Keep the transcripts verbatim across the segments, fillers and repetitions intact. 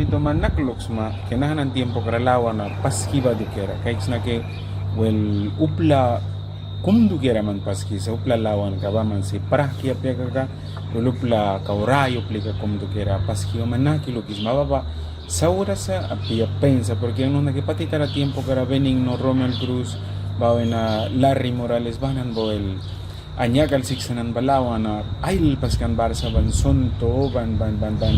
Toman nak luksma ke naha nan tiempo kara lawana paski ba dukiara. Kaiksna ke wel upla kum dukiara man paskisa, upla lawanka baman si prahki apia kaka, wel upla kau rai uplika kum dukiara paski ba man nahki lukisma ba ba saura sa apia pain sa, porque yang nuna ke patitara tiempo kara Benigno, Romel Cruz, ba wina Larry Morales, banan ba wel an yakalsik sa nan ba lawana ailal paskan bara sa ban sunto, ban, ban, ban, ban,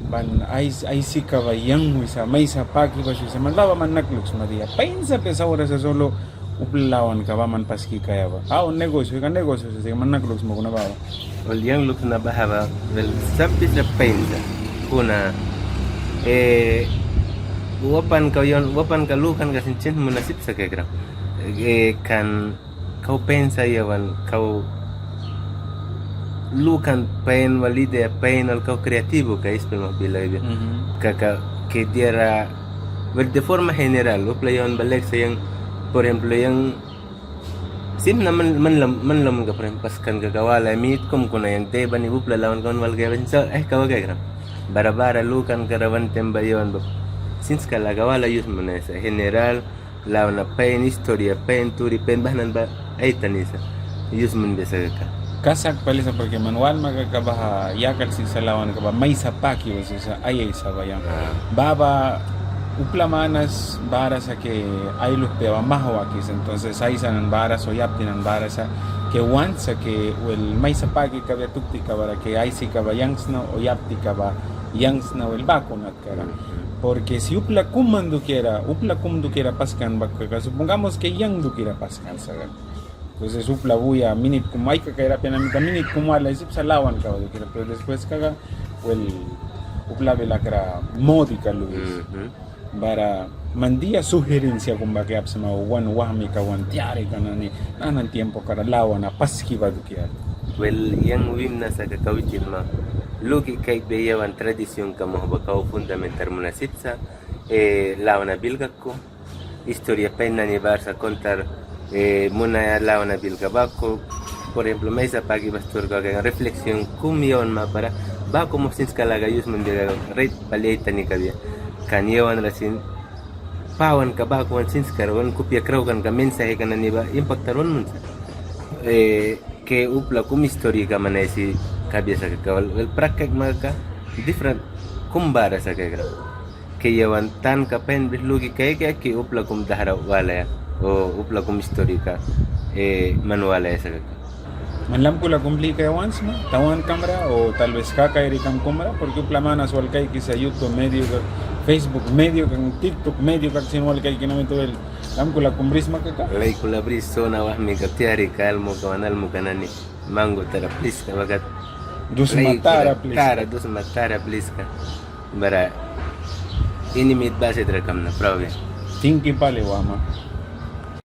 ban ais-, aisika ba yang wisa, maisa paki ba wisa, man ba ba man nak luksma dia. Pain sa apia saura sa solo upla lawanka baman paski kaia ba. Au negocio, ka negocio sa, man nak luksma kuna ba ba. Wel yang luksna baha ba, wel sampisa pain sa. Kuna, eh, wapanka yawan, wapanka lukanka sin chint muna sip sa kaikram. Eh, kan kau pain sa yawan, kau lukan pain wal idea pain wal kau creativo ka ispel mah bila bia. Kaka ke diara, wel de forma general, upla yawan ba laik sa yang, por ejemplo, yang simna man, man lam, man lam ka, por ejemplo, paskan kaka wala minit kum kuna yang de bani upla lawanka wan wal ka yawan sa, eh, kau kaikram. Bara bara lukanka ra wan tem ba yawan ba sinska laka wala yus munaisa, general, lawana pain, historia pain, turi pain, baha nan ba aitani sa. Yus munbia sa kaka. Kasak pali sa, porque man walma kaka baha yakalsik sa lawanka ba maisa paki ba sisa ai aisa ba yang. Ba ba upla manas bara sa ke ai luhpia ba mahwakisa, entonces aisa nan bara sa o yapti nan bara sa ke want sa ke wel maisa paki kabia tuktika bara ke aisika ba yang sna o yaptika ba yang sna wel baku nat kara. Porque si upla kum man dukiara, upla kum dukiara paskan ba kaka, supongamos que yang dukiara paskan sa kaka. Entonces upla buya minit kum ai kaka era pena mita minit kum wala sip sa lawanka ba dukiara, pero después kaka, wel, upla bila kra modika luis. Bara man dia sugerencia kum ba ke apsma wan wahmika wan tiarika nani nanan tiempo kara lawana paski ba dukiara. Wel, yang wimna sa kaka witin ma luki kaikbia yawan tradición ka mah ba kau fundamentar muna sip sa, eh, lawana bilka kum, historia pain nani bara sa contar, eh, munaia lawana bilka baku, por ejemplo, maisa paki ba sturka kaka reflexión kum yawan mapara baku mah sinska laka yus munbia kaka rait pali aitani kabia. Kan yawan ra sin pawanka baku wan sinskara wan kupia kraukanka mensajeka nani ba impactar wan munsa. Eh, ke upla kum historika man aisi kabia sa kaka wel, wel praktek maka different kum bara sa kaikram. Ke yawan tanka pain brih luki kaikaia ke upla kum dahra walaia o upla kum historika, eh, man walaia sa kaka. Man lamkula kum blikaia want sma, tawankam ra o tal vez kakairikam kum ra, porque upla manas wal kaikisa YouTube medio ka, Facebook medio ka, TikTok medio ka sin wal kaiki na mita wel lamkula kum brisma kaka. Laikula bris sona wahmika tiarika almuka wan almuka nani mango tara pliska ba kat. Dusma tara pliska. Tara dusma tara pliska. Bara ini mit ba sitra kamna, prabia. Tingki pali wama.